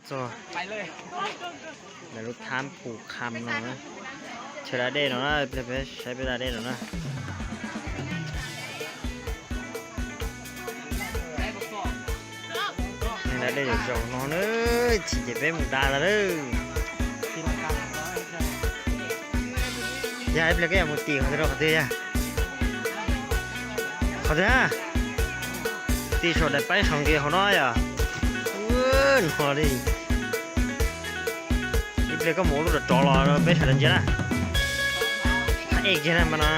ໂຊ ໄປເລີຍ ແລ້ວລູກທານປູກຄຳເນາະ ເທລາເດເນາະ ໄປ ໄປ ໃຊ້ເວລາເດເນາະ ເທລາເດຢູ່ເຈົ້ານອນເອີຍ ຊິເຈັບເປັນໝູດາລະເດີ. ຢາຍເປນກະຢ່າໝູຕີເຂົາເດີ ເຂົາເດີ ເຂົາເດີ ຕີໂຊດໄດ້ໄປສອງເກມເຂົານ້ອຍອະ ເອີນພໍດີ. ອີເປນກະໝູລຸດຈອລອໄປສາເດີນເຈນະ ພະເອກເຈນະມານະ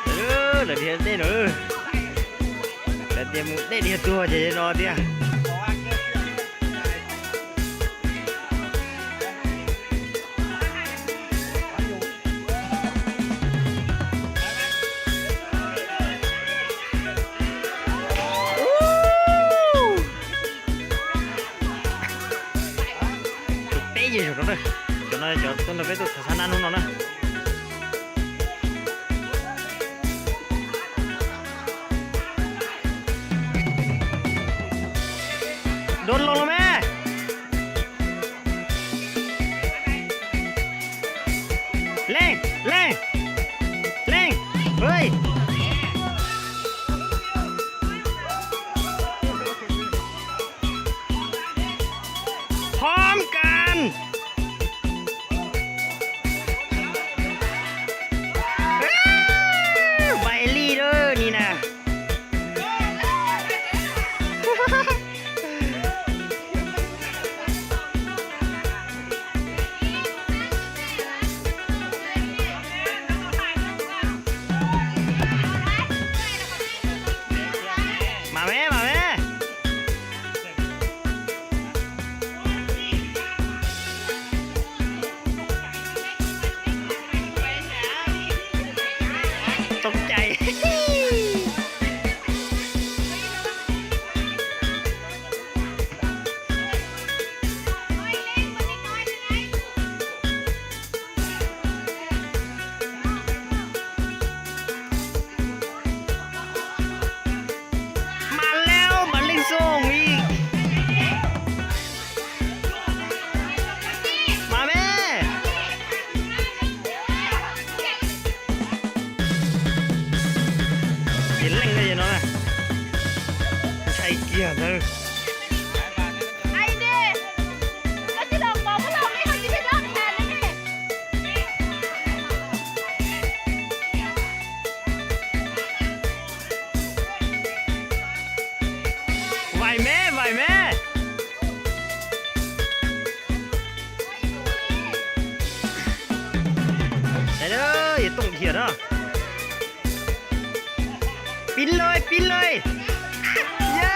ເອີ ລະເດເດເດີ ລະເດໝູເດເດຕົວເຈນອເດຍ. ເຕະຢູ່ເນາະ ເຈົ້ານ້ອຍ ເຈົ້າຕົ້ນໄປຕຸດສານານຸເນາະ. ໂດດລົງແລ້ວແມ່ ເລັ່ງ ເລັ່ງ ເລັ່ງ ເຮີ້ຍ ພ້ອມກັນ. ໄວລີເດີນີ້ນະ ມາແມ້ ມາແມ້. ຕົກໃຈ ມາແລ້ວ ມາເລັ່ງສົ່ງອີກ ມາແມ້ ເຫັນເລັ່ງໄດ້ເນາະ ໃສ່ເກຍເດີ. ໄອ້ເດ ກໍຊິຫຼອກບອກພວກເຮົານີ້ ເຮົາຊິໄປລອກແທນເລີຍນີ້ ໄວແມ້ ໄວແມ້ ໄປເລີຍ ຕ້ອງເຂຍເນາະ. ປິ່ນເລີຍ ປິ່ນເລີຍ ເຢ້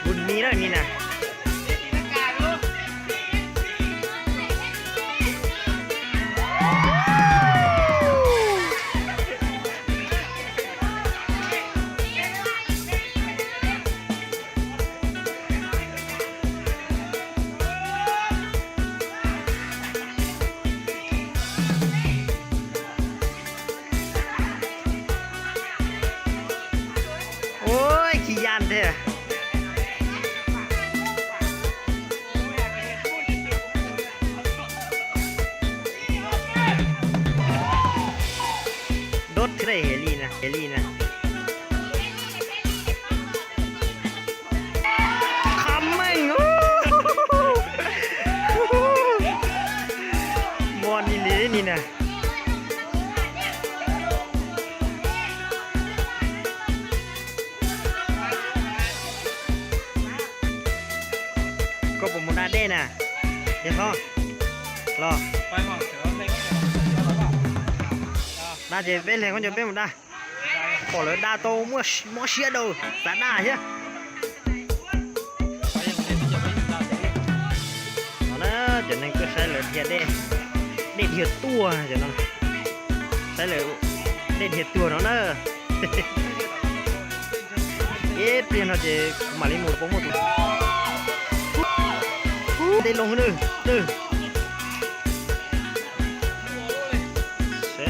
ບຸນມີເດີນີ້ນະ. ໂອ້ຍ ຂີ້ຢ້ານແທ້ ໂດດຄືໄດ້ເຮລີນະ ເຮລີນະ. ຄຳເມັງ ໂອ້ ມ່ວນອີ່ຫຼີນີ້ນະ ກໍບໍ່ໝົດອາເດນະ ເດພໍ ລໍ ໄປຫ້ອງເສີມເລີຍ ໜ້າຈະເປັນແຮງຄົນຈະເປັນໝົດນະ. ຂໍເລີຍ ດາໂຕ ເມື່ອ ມໍເຊຍໂດ ສາດາເຮຍ ເອົານະ ຈະນັ້ນກໍໃຊ້ເລີຍ ເດ ເດດເຮັດຕົວ ຈະນັ້ນ ໃຊ້ເລີຍ ເດດເຮັດຕົວເນາະເນີ ເອ ປ່ຽນເຮົາຈະມາລີໂມດໂປຣໂມດ ເດລົງເດີ ເດີ ເຊີ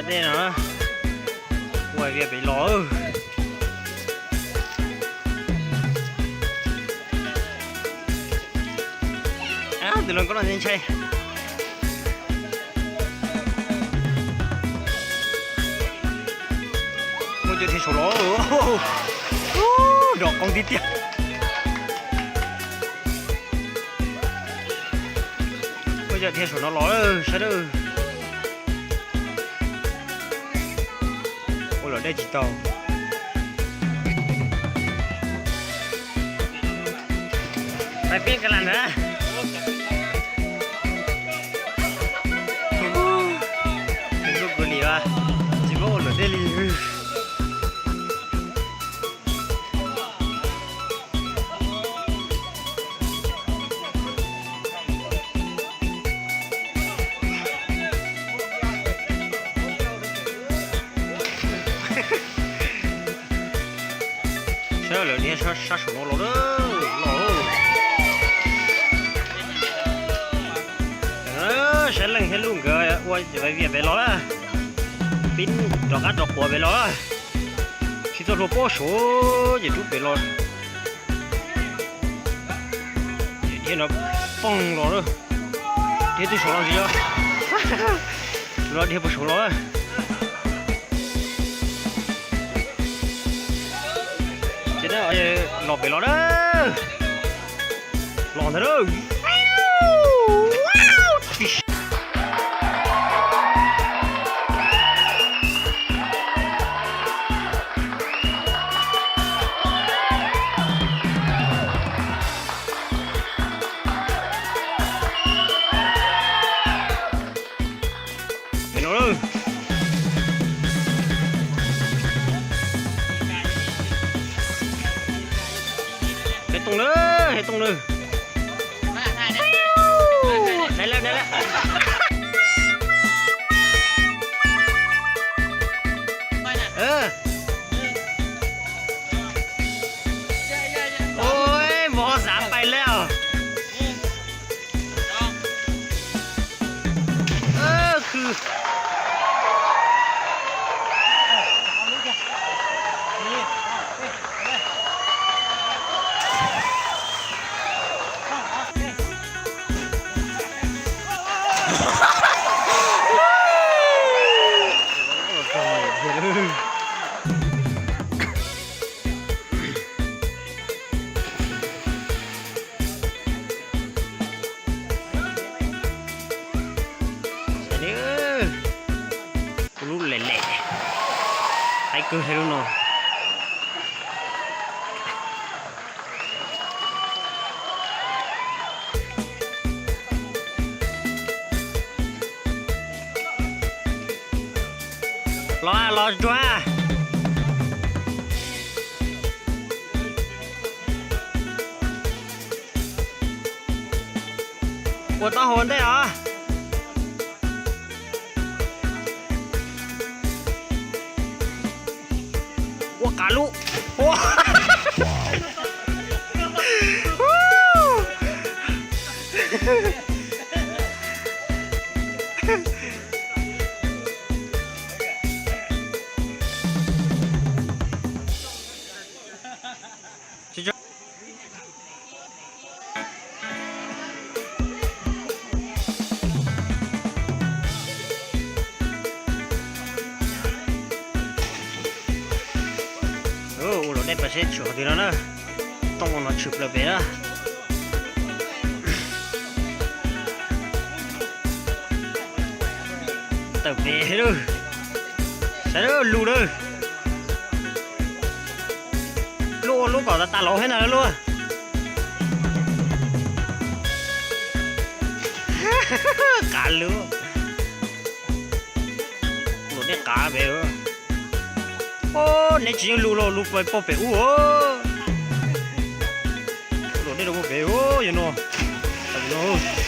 ນີ້ນະ ໂອ້ຍ ວຽກໄປລໍ ອ້າວ ແຕ່ລະຄົນຍັງໃຊ້ ໂອ້ຍ ເຈົ້າທີ່ສຸດ ໂອ້ໂຫ ດອກກອງຕິດຕຽວ ໂອ້ຍ ເຈົ້າທີ່ສຸດ ເນາະ ລໍເດີ ໃຊ້ເດີ. ໂອ້ ລາວໄດ້ຈີຕອງ ໄປປີ້ງກັນລະນະ ເປັນລູກກູລີວະ ຈິໂມໂຫຼເດລີ. ເຊີເລີຍ ຊາ ຊາໂຊໂນໂລເດີ ໂລ ເອີ ແຊນເລັງເຮັດລຸງເກີ ອວຍ ຈະໄປວຽນໄປລໍລະ ປິ່ນດອກອັດດອກກົວໄປລໍລະ ຄິດຕົວໂທໂປໂຊ ຢ່າດູໄປລໍ ເຮັດເນາະ ປ້ອງລໍເດີ ເຮັດຕຸໂຊລໍຊິເດີ ລໍເຮັດປຸໂຊລໍ ຈະໄດ້ເອົາລໍໄປລໍເດີ ລໍເດີ ເປັນເອົາເດີ ເຮັດຕົງເດີ ເຮັດຕົງເດີ ໄດ້ແລ້ວ ໄດ້ແລ້ວ ເອີ. ໂອ້ຍ ບໍ່ຮອດສາມໄປແລ້ວ ເອີ ຄື ເດີ ກູລຸແຫຼະໆ ໄປເກີດໃຫ້ລຸເນາະ. ລໍ ລໍ ໂອ້ ຕ້ອງໂຫນໄດ້ເຫລອ? ໂອ້ ກາລຸ ໂອ້ ໂອ້ ໂອ້ ລາວໄດ້ປາເຊັດຊວຍດີແລ້ວນະ ຕ້ອງເອົາໜ້ອຍຊຶບເລີຍເປນະ ເຕີບເປເດີ ໃສ່ເດີ ລູເດີ. ລູ ລູກກໍຕາຫຼໍໃຫ້ນະລູກ ການລູ ລູໄດ້ກາໄປເອີ ໂອ້ ໃນຈິງລູ ລູໄປປ້ອມໄປອູ້ເອີ ລູໄດ້ລູໄປໂອ້ ຢູ່ເນາະ ຢູ່ເນາະ.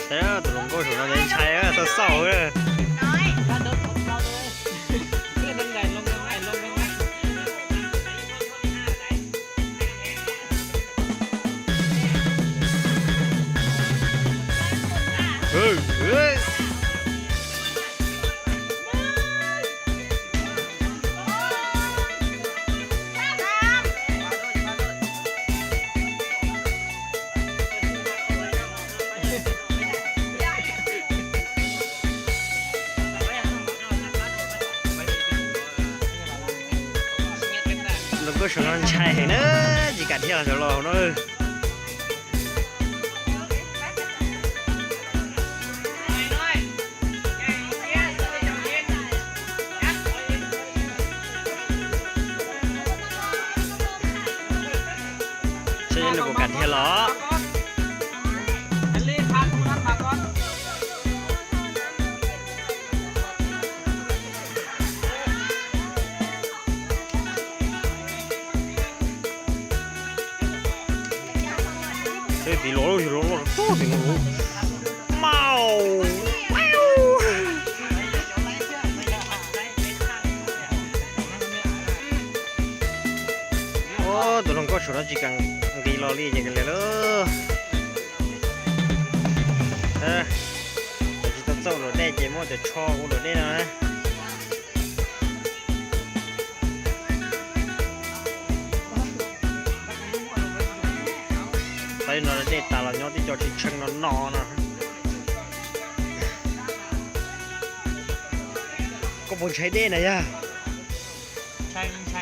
ໃຊ່ເດີ ຕົກລົງກໍສົມນ້ຳໃຈເດີ ເຊົາໆເດີ. ເອີ ເອີ. ລົງກໍຊົນນະໄຊເດີ ຈິກາທຽວຈະລໍເດີ. ໃຊ້ລະບົບການເທລະ. ເຮີຍ ຕີໂລ ຕີໂລ ໂອ້ ຕີໂລ ເມົາ ໂອ້ ຕົກລົງກໍຊຸດຈິກັງ ຕີລໍລີ້ຈັງກັນເລີຍເດີ. ເອີ ແຕ່ຊິຕ້ອງເຈົ້າໂຫຼດແດ່ ເຈໂມຈະຊໍໂອໂຫຼດແດ່ນະ. ໄປນອນເດດຕາລະຍໍທີ່ຈອດທີ່ເຊີງນອນນອນນະ ກໍບໍ່ໃຊ້ເດນະຍາ ໃຊ້ ໃຊ້